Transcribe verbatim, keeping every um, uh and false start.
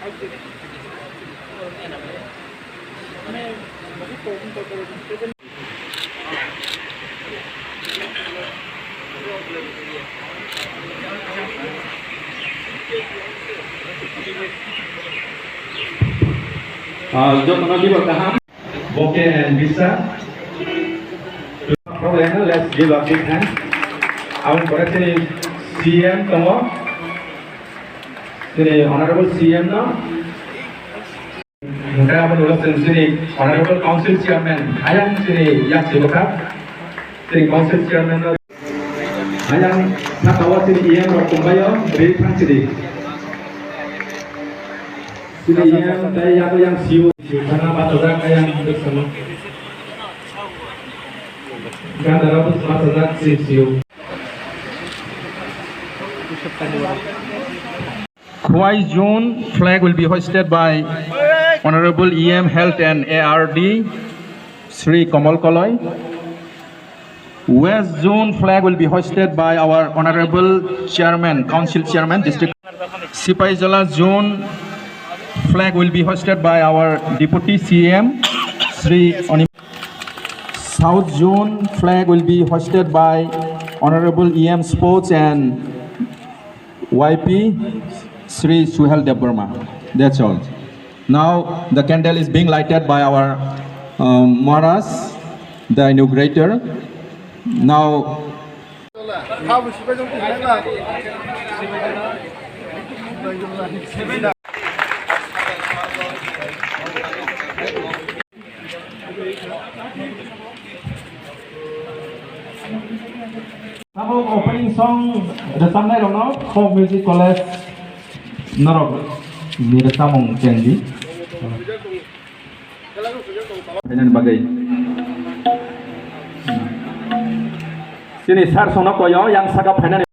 Ah, jotono dibo kaham. Boke and Bisa. Problem, let's give a big hand. Aboni pore chini C M tongo. Chini Honorable C M no. Hingke aboni ulo chwng chini Honorable Council Chairman, ayang chini yaksi bwkha, chini Council Chairman no, ayang saka o chini E M rok tongbaio, ri thang chini. Chini E M tei yago yang C O, C O thangna bachajak ayang bwskango. Gandara bachajak chini C O. Khowai zone flag will be hoisted by Honorable E M Health and A R D, Shri Kamal Koloi. West zone flag will be hoisted by our Honorable Chairman, Council Chairman, District. Sipaijala zone flag will be hoisted by our Deputy C M, Shri Oni. South zone flag will be hoisted by Honorable E M Sports and Y P Shri Suhel Debbarma. That's all. Now the candle is being lighted by our, um, Maharaj, the inaugurator. Now Tabuk opening song rwchapnai rokno Folk Music College norok ni rwchapmung chengdi. Phainani bagwi. Chini sir songno koyo yang saka phainani.